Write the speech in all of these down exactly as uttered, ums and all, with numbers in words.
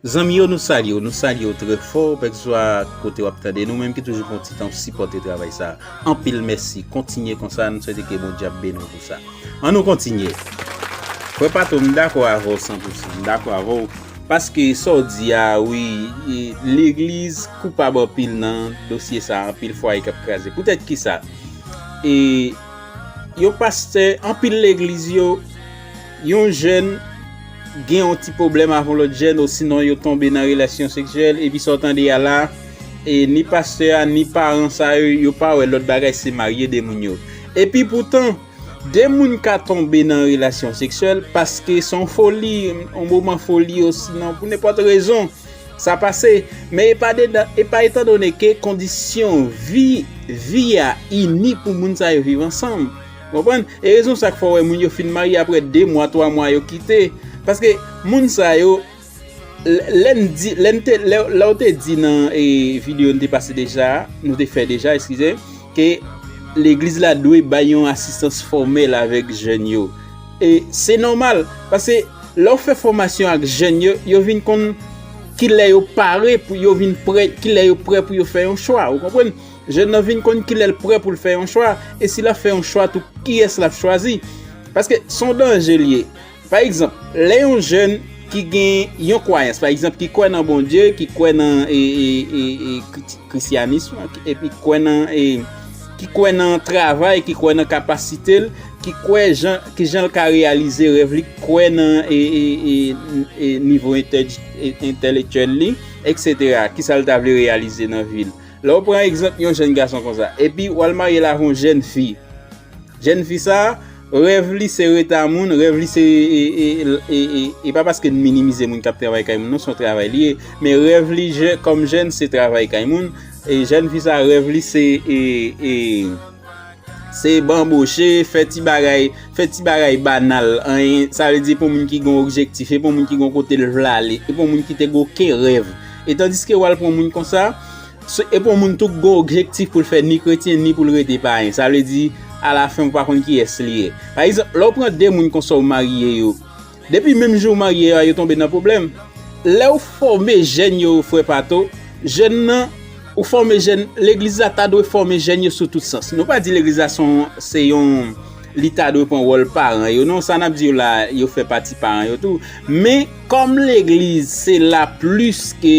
Zanmi yo, nou salye w, nou salye w trè fò, kèlkeswa kote w ap tande nou, menm ki toujou pran ti tan w sipòte travay sa a. Anpil mèsi, kontinye konsa, nou swete ke Bondye ap beni w pou sa. Ann nou kontinye. Frè Pato, m dakò avè w san pou san, m dakò avè w, paske sa w di a, wi, e, legliz koupab anpil nan dosye sa a, anpil fwaye k ap kraze. Poutèt ki sa? E, yon pastè, anpil legliz yo, yon jèn gen yon ti pwoblèm avè yon lòt jèn, osinon yo tonbe nan relasyon seksyèl, epi sa w tande a la, e ni pastè a, ni paran sa yo, yo pa wè lòt bagay, se marye de moun yo. Epi poutan, de moun ka tonbe nan relasyon seksyèl paske se yon foli, yon moman foli, osinon pou nenpòt rezon. Sa pase, men e pa dedan, e pa etandone ke kondisyon vi, vi a ini pou moun sa yo viv ansanm. Konprann? E rezon sa k fè w wè moun yo fin marye, apre de mwa, twa mwa, yo kite. Paske moun sa yo, l-, lè n di, lè n te, lè, lè w te di nan, e, videyo n te pase deja, nou te fè deja, eskize, ke legliz la dwe bay yon asistans fòmèl avèk jèn yo. E se nòmal, paske lè w fè fòmasyon ak jèn yo, yo vin konn kilè yo pare pou yo vin prè, kilè yo prè pou yo fè yon chwa, ou konprann? Jèn nan vin konn kilè l prè pou l fè yon chwa, e si l ap fè yon chwa tou, kiyès l ap chwazi. Paske se yon danje l ye. Pa egzanp, lè yon jèn ki gen yon kwayans, pa egzanp, ki kwè nan Bondye, ki kwè nan, e, e, e, e, kri-, krisyanis, epi kwè nan, e, ki kwè nan travay, ki kwè nan kapasite l, ki kwè jan, ki jan l ka reyalize rèv li, kwè nan, e, e, e, e, nivo entèj-, e, entèlektyèl li, etsetera. Kisa l ta vle reyalize nan vi l. Lè w pran egzanp yon jèn gason konsa, epi w al marye l avè yon jèn fi. Jèn fi sa, rèv li se reta moun, rèv li se, e, e, e, e, e pa paske n minimize moun k ap travay kay moun, non, se yon travay li ye. Men rèv li, jè-, kòm jèn, se travay kay moun. E jèn fi sa, rèv li se, e, e, se banboche, fè ti bagay, fè ti bagay banal, anyen, sa vle di pou moun ki gen objektif, e pou moun ki gen kote l vle ale, e pou moun ki te gen okenn rèv. E tandiske w al pran moun konsa, se, e pou moun tou gen objektif pou l fè ni kretyen, ni pou l rete payen. Sa vle di, alafen, ou pa konn kiyès li ye. Pa egzanp, lè w pran de moun konsa w marye yo, depi menm jou w marye yo a, yo tonbe nan pwoblèm. Lè w fòme jèn yo, frè Pato, jèn nan, ou fòme jèn, legliz la ta dwe fòme jèn yo sou tout sans. Nou pa di legliz la se yon, se yon, li ta dwe pran wòl paran yo. Non, sa n ap di yo la, yo fè pati paran yo tou. Men, kòm legliz, se la plis ke,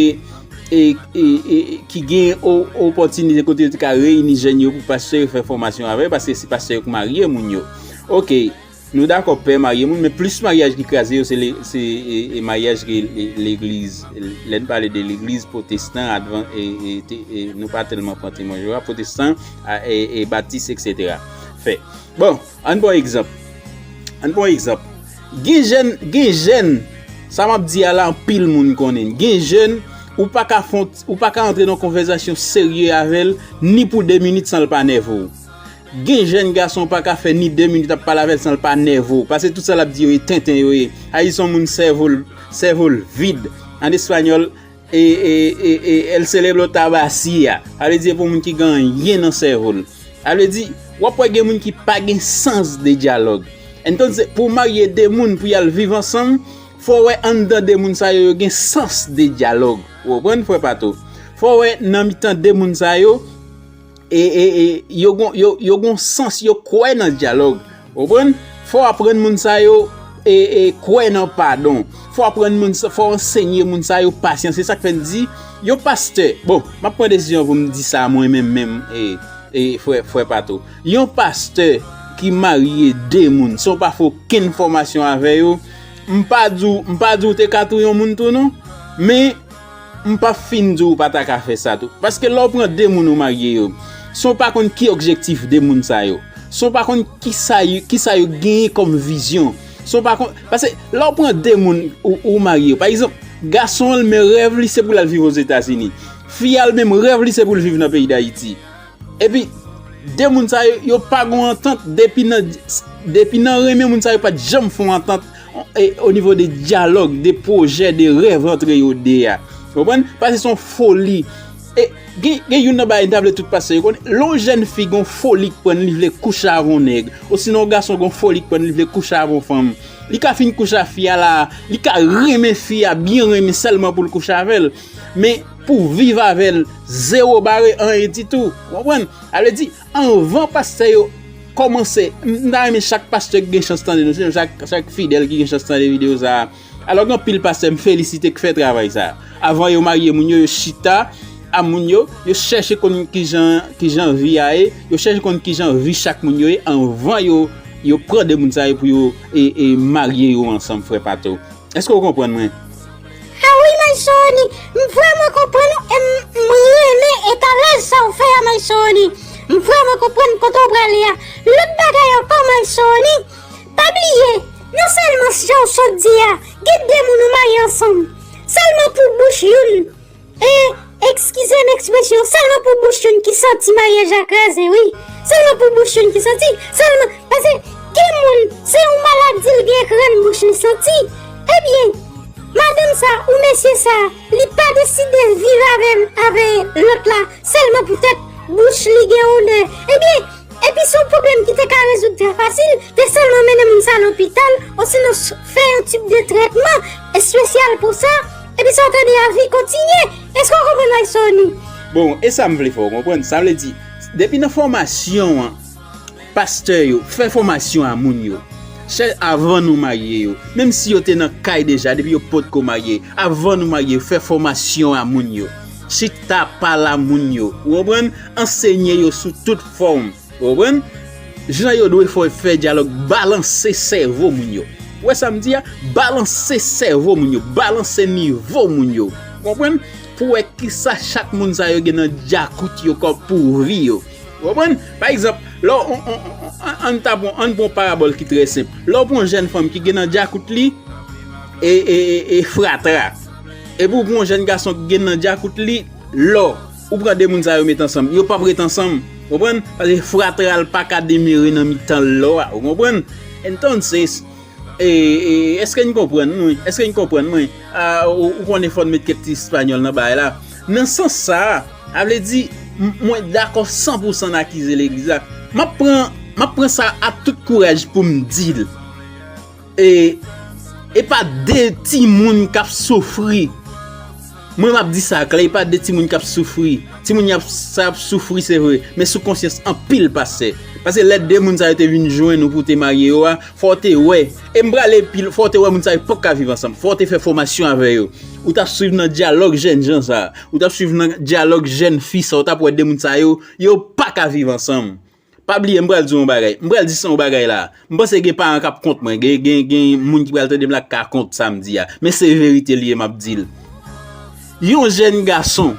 e, e, e, ki gen o-, opòtinite kote yo te ka reyini jèn yo pou pastè yo fè fòmasyon avè yo, paske se pastè yo k marye moun yo. Oke, nou dakò pè marye moun, men plis maryaj ki kraze yo, se le-, se, e, e, maryaj ke le-, legliz, lè n pale de legliz pwotestan, advan-, e, e, te-, e, nou pa tèlman pran Temwen Jewova, pwotestan, a, e, e, batis, etsetera, fè. Bon, ann pran egzanp. Ann pran egzanp. Gen jèn, gen jèn, sa m ap di a la, anpil moun konnen. Gen jèn, ou pa ka fon, ou pa ka antre nan konvèsasyon serye avè l, ni pou de minit san l pa nève w. Gen jèn gason ou pa ka fè ni de minit ap pale avè l san l pa nève w. Paske tout sa l ap di yo e tenten yo ye. A, li se yon moun sèvo l, sèvo l vid. An espanyòl, e, e, e, e, el cerebro está vacía. Sa vle di, e pou moun ki gen anyen nan sèvo l. Sa vle di, w ap wè gen moun ki pa gen sans de dyalòg. Entonces, pou w marye de moun, pou y al viv ansanm, fò w wè anndan de moun sa yo, yo gen sans de dyalòg. Ou konprann, frè Pato? Fò w wè nan mitan de moun sa yo, e, e, e, yo gon, yo, yo gon sans, yo kwè nan dyalòg. Ou konprann? Fò w aprann moun sa yo, e, e, kwè nan padon. Fò w aprann moun sa, fò w ansenye moun sa yo pasyans. Se sa k fè n di, yon pastè, bon, m ap pran desizyon pou m di sa mwen menm, menm, e, e, frè, frè Pato. Yon pastè ki marye de moun, san w pa fè okenn fòmasyon avè yo, m pa di w, m pa di w te ka touye yon moun tou non, men m p ap fin di w pa ta ka fè sa tou. Paske lè w pran de moun ou marye yo, san w pa konn ki objektif de moun sa yo, san w pa konn kisa yo, kisa yo genyen kòm vizyon, san w pa konn, paske lè w pran de moun ou, ou marye yo, pa egzanp, gason an l, men rèv li se pou l al viv Ozetazini. Fi a l menm, rèv li se pou l viv nan peyi Dayiti. Epi, de moun sa yo, yo pa gon antant depi nan, depi nan renmen moun sa yo pa t janm fè yon antant, e, o nivo de dyalòg, de pwojè, de rèv antre yo de a. Ou konprann? Paske se yon foli. E gen, gen youn nan bagay m ta vle tout pastè yo konnen, lè yon jèn fi gen yon foli k pran li vle kouche avè yon nèg, osinon yon gason gen yon foli k pran li vle kouche avè yon fanm, li ka fin kouche a fi a la, li ka renmen fi a, byen renmen sèlman pou l kouche avè l. Men pou viv avè l, zewo bare, anyen ditou. Ou konprann? Sa vle di, anvan pastè yo kòmanse, m ta renmen chak pastè ki gen chans tande nou, sinon chak, chak fidèl ki gen chans tande videyo sa a. Alò, gen anpil pastè m felisite k fè travay sa a. Avan yo marye moun yo, yo chita a moun yo, yo chèche konn kijan, kijan vi a ye, yo chèche konn kijan vi chak moun yo ye anvan yo, yo pran de moun sa yo pou yo e, e marye yo ansanm, frè Pato. Èske w konprann mwen? Ah wi, Maestro Oni, m vrèman konprann ou e m, m renmen etalaj sa w fè a, Maestro Oni. M vrèman konprann kote w prale a. Lòt bagay ankò, Maestro Oni, pa bliye, non sèlman jan w sot di a, gen de moun ou marye ansanm. Sèlman pou bouch youn. E, eskize m ekspresyon, sèlman pou bouch youn ki santi maryaj la kraze, wi. Sèlman pou bouch youn ki santi, sèlman, paske gen moun, se yon maladi l gen k rann bouch li santi. Ebyen, madanm sa ou mesye sa, li pa deside viv avè, avè lòt la, sèlman poutèt bouch li gen odè. Ebyen, epi se yon pwoblèm ki te ka rezoud trè fasil, te sèlman mennen moun sa lopital, osinon fè yon tip de trètman espesyal pou sa, epi sa w tande a vi kontinye. Èske w konprann, Maestro Oni? Bon, e sa m vle fè w konprann, sa vle di, depi nan fòmasyon an, pastè yo, fè fòmasyon a moun yo. Chè avan nou marye yo, menm si yo te nan kay deja, depi yo potko marye, avan nou marye yo, fè fòmasyon a moun yo. Chita pale a moun yo, ou konprann? Ansenye yo sou tout fòm, ou konprann? Jan yo dwe fè, fè dyalòg, balanse sèvo moun yo. Ou wè sa m di a? Balanse sèvo moun yo, balanse nivo moun yo. Ou konprann? Pou wè kisa chak moun sa yo gen nan djakout yo kòm pou vi yo. Ou konprann? Pa egzanp, lè w, on, on, on, an, an ta pran, ann pran yon parabòl ki trè senp. Lè w pran yon jèn fanm ki gen nan djakout li, e, e, e, e fratra. Epi w pran yon jèn gason ki gen nan djakout li, lò. Ou pran de moun sa yo met ansanm, yo p ap ret ansanm. Ou konprann? Paske fratra l pa ka demere nan mitan lò a. Ou konprann? Entonces, e, e, èske n konprann mwen? Èske n konprann mwen? A, ou, ou konnen fò n met kèk ti espanyòl nan bagay la. Nan sans sa a, sa vle di, m, mwen dakò san pou san n akize legliz la. M ap pran, m ap pran sa a tout kouraj pou m di l. E, e pa de timoun k ap soufri. Mwen m ap di sa klè, e pa de timoun k ap soufri. Timoun y ap, sa ap soufri, se vre, men sou konsyans anpil pastè. Paske lè de moun sa yo te vin jwenn ou pou te marye yo a, fò w te wè. E m prale pi, fò w te wè moun sa yo p ap ka viv ansanm. Fò w te fè fòmasyon avè yo. Ou t ap swiv nan dyalòg jènjan sa a. Ou t ap swiv nan dyalòg jèn fi sa a. Ou t ap wè de moun sa yo, yo pa ka viv ansanm. Pa bliye, m pral di w yon bagay. M pral di sa yon bagay la. M panse gen paran k ap kont mwen. Gen, gen, gen moun ki pral tande m la k ka kont sa m di a. Men se verite li ye, m ap di l. Yon jèn gason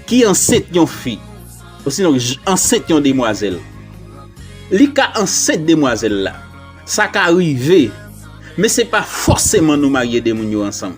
ki ansent yon fi, osinon j, ansent yon demwazèl, li ka ansent demwazèl la. Sa ka rive. Men se pa fòseman nou marye de moun yo ansanm.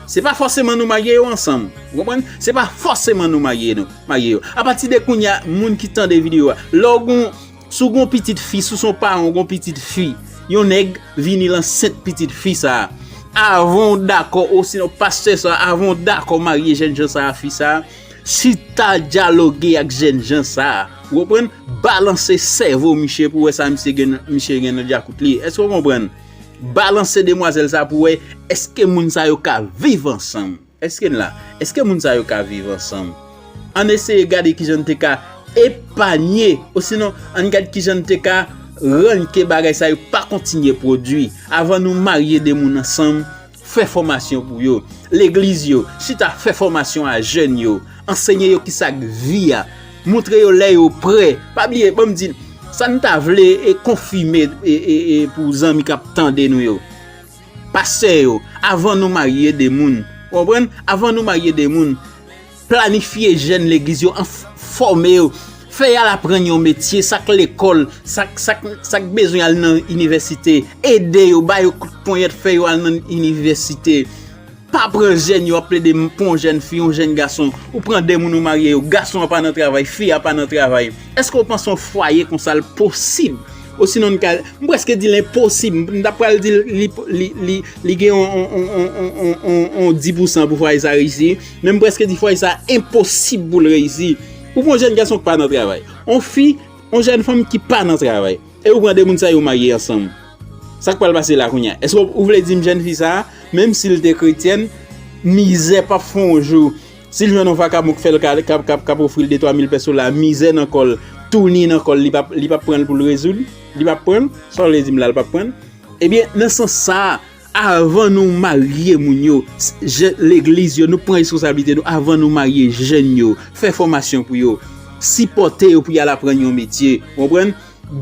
Se pa fòseman nou marye yo ansanm. Ou konprann? Se pa fòseman nou marye nou, marye yo. Apati de kounye a, moun ki tande videyo a, lè w gon, si w gon pitit fi, si w se yon paran, w gon pitit fi, yon nèg vini l ansent pitit fi sa a. Avan w dakò, osinon pastè sa a, avan w dakò marye jènjan sa a, fi sa a, chita dyaloge ak jènjan sa a. Ou konprann? Balanse sèvo misye pou w wè sa misye gen, misye gen nan djakout li. Èske w konprann? Balanse demwazèl sa pou wè èske moun sa yo ka viv ansanm. Èske n la? Èske moun sa yo ka viv ansanm? Ann eseye gade kijan n te ka epanye, osinon ann gad kijan n te ka rann ke bagay sa yo pa kontinye pwodui. Avan nou marye de moun ansanm, fè fòmasyon pou yo. Legliz yo, chita fè fòmasyon a jèn yo. Ansenye yo kisa k vi a. Montre yo lè yo prè. Pa bliye, ban m di n, sa n ta vle e konfime e, e, e pou zanmi k ap tande nou yo. Pastè yo, avan nou marye de moun, ou konprann? Avan nou marye de moun, planifye jèn legliz yo, anf, fòme yo. Fè y al aprann yon metye, sa k lekòl, sa k, sa k, sa k bezwen al nan inivèsite. Ede yo, ba yo kout ponyèt, fè yo al nan inivèsite. Pa pran jèn yo ap plede m, pran yon jèn fi, yon jèn gason. Ou pran de moun ou marye yo, gason an pa nan travay, fi a pa nan travay. Èske w panse yon fwaye konsa l posib? Osinon, n ka, m prèske di l enposib. M t ap pral di l, li, li, li, li gen yon, yon, yon, yon, yon, yon, yon dis pousan pou fwaye sa reyisi. Men m prèske di fwaye sa enposib pou l reyisi. Ou pran yon jèn gason ki pa nan travay. Yon fi, yon jèn fanm ki pa nan travay. E ou pran de moun sa yo marye ansanm. Sa k pral pase la kounye a? Èske ou, ou vle di m jèn fi sa, menm si l te kretyèn, mizè p ap fè yon jou. Si l jwenn yon vakabon k fè l ka, k ap, k ap, k ap ofri l de twa mil pèso la, mizè nan kò l, touni nan kò l, li p ap, li p ap pran l pou l rezoud? Li p ap pran l? Sa w vle di m la, l p ap pran l? Ebyen, nan sans sa a, avan nou marye moun yo, s-, je-, legliz yo, nou pran responsablite nou, avan nou marye jèn yo, fè fòmasyon pou yo, sipòte yo pou y al aprann yon metye, w konprann?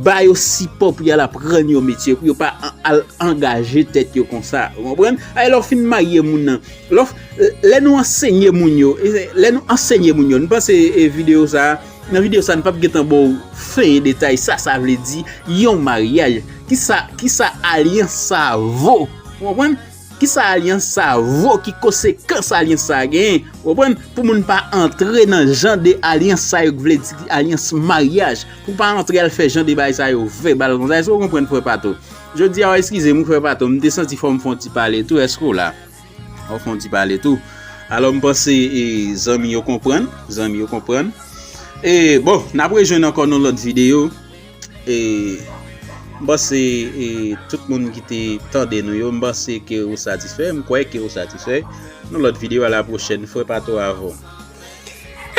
Ba yo sipò pou y al aprann yon metye, pou yo pa an-, al angaje tèt yo konsa, w konprann? Ay, lè w fin marye moun nan, lè w f-, lè nou ansenye moun yo, e, lè nou ansenye moun yo, nou panse, e, videyo sa a, nan videyo sa a, nou p ap gentan ba w fen detay sa, sa vle di yon maryaj. Kisa, kisa alyans sa a vo? Ou konprann? Kisa alyans sa a vo? Ki konsekans alyans sa a genyen? Ou konprann? Pou moun pa antre nan jan de alyans sa yo k vle di alyans maryaj. Pou pa antre al fè jan de bagay sa yo vèbal konsa. Èske w konprann, frè Pato? Jodi a, eskize m, frè Pato, m te santi fò m fè yon ti pale tou. Èske w la? Ou fè yon ti pale tou. Alò, m panse, e, zanmi yo konprann. Zanmi yo konprann. E, bon, n ap rejwenn ankò nan lòt videyo. E, m panse, e, tout moun ki te tande nou yo, m panse ke ou satisfè. M kwè ke ou satisfè. Nan lòt videyo, a la pwochèn, frè Pato avè w.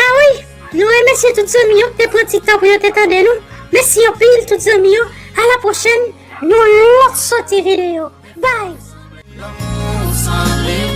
Ah wi, nou remèsye tout zanmi yo ki te pran ti tan pou yo te tande nou. Mèsi anpil tout zanmi yo. A la pwochèn, yon lòt sòti videyo. Bye! Lanmou san limit.